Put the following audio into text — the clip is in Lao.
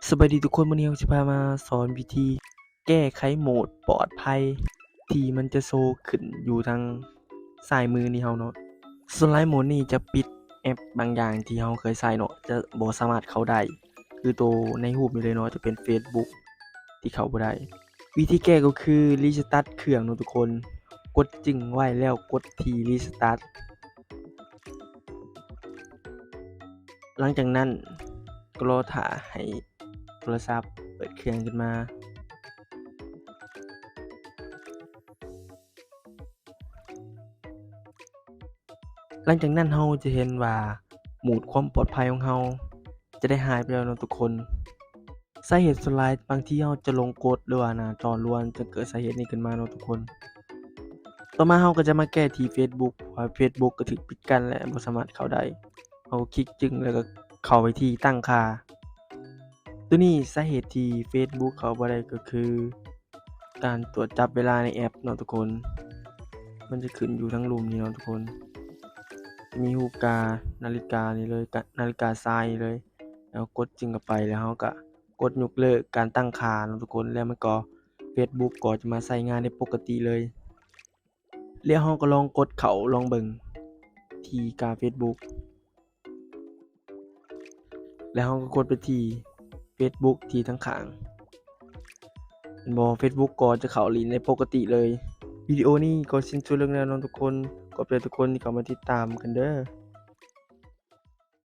ສະບາຍດີທຸກຄົນ, ມື້ນີ້ເຮົາຊິພາມາສອນວິທີແກ້ໄຂໂໝດປອດໄພ ທີ່ມັນຈະໂຊຂຶ້ນຢູ່ທາງຊ້າຍມືນີ້ເຮົາເນາະ. ສ່ວນຫຼາຍໂໝົດນີ້ຈະປິດແອັບບາງຢ່າງທີ່ເຮົາເຄີຍໃຊ້ເນາະ, ຈະບໍ່ສາມາດເຂົ້າໄດ້ ຄືໂຕໃນຮູບນີ້ເລີຍເນາະ, ຈະເປັນ Facebook ທີ່ເຂົ້າບໍ່ໄດ້. ວິທີແກ້ກໍຄື restart ເຄື່ອງເນາະທຸກຄົນ, ກົດຈຶ່ງໄວ້ແລ້ວກົດທີ່ restart. ຫຼັງຈາກນັ້ນກໍລໍຖ້າໃຫ້ໂທລະສັບເປີດເຄື່ອງຂຶ້ນມາ. ຫຼັງຈາກນັ້ນເຮົາຈະເຫັນວ່າໂໝດຄວາມປອດໄພຂອງເຮົາຈະໄດ້ຫາຍໄປແລ້ວເນາະທຸກຄົນ. ສາເຫດສ່ວນຫຼາຍບາງທີເຮົາຈະຫຼົງກົດ ຫຼືວ່າໜ້າຈໍລວນ ຈຶ່ງເກີດສາເຫດນີ້ຂຶ້ນມາເນາະທຸກຄົນ. ຕໍ່ມາເຮົາກໍຈະມາແກ້ທີ່ Facebook ເພາະວ່າ Facebook ກໍຖືກປິດກັ້ນ ແລະ ບໍ່ສາມາດເຂົ້າໄດ້. ເຮົາກໍຄລິກຈຶ່ງ ແລ້ວກໍເຂົ້າໄປທີ່ຕັ້ງຄ່າ. ໂຕນີ້ສາເຫດທີ່ Facebook ເຂົ້າບໍ່ໄດ້ກໍຄື ການຕວດຈັບເວລາໃນແອັບເນາະທຸກຄົນ, ມັນຈະຂຶ້ນຢູ່ທາງລຸ່ມນີ້ເນາະທຸກຄົນ, ຈະມີຮູບການາລິການີ້ເລີຍ, ກະ ນາລິກາຊາຍນີ້ເລີຍ, ແລ້ວກົດຈຶ່ງເຂົ້າໄປ ແລ້ວເຮົາກະກົດຍົກເລີກການຕັ້ງຄ່າເນາະທຸກຄົນ, ແລ້ວມັນກໍ Facebook ກໍຈະມາໃຊ້ງານໄດ້ປົກກະຕິເລີຍ. ແລ້ວເຮົາກໍລອງກົດເຂົ້າລອງເບິ່ງທີ່ກາ Facebook. ແລ້ວເຮົາກໍກົດໄປທີ່ Facebook ທີ່ທາງຂ້າງ. ເຫັນບໍ່? Facebook ກໍຈະເຂົ້າຫຼິ້ນໄດ້ປົກກະຕິເລີຍ. ວິດີໂອນີ້ກໍສິ້ນສຸດລົງແລ້ວເນາະທຸກຄົນ. ຂອບໃຈທຸກຄົນທີ່ເຂົ້າມາຕິດຕາມກັນເດີ້.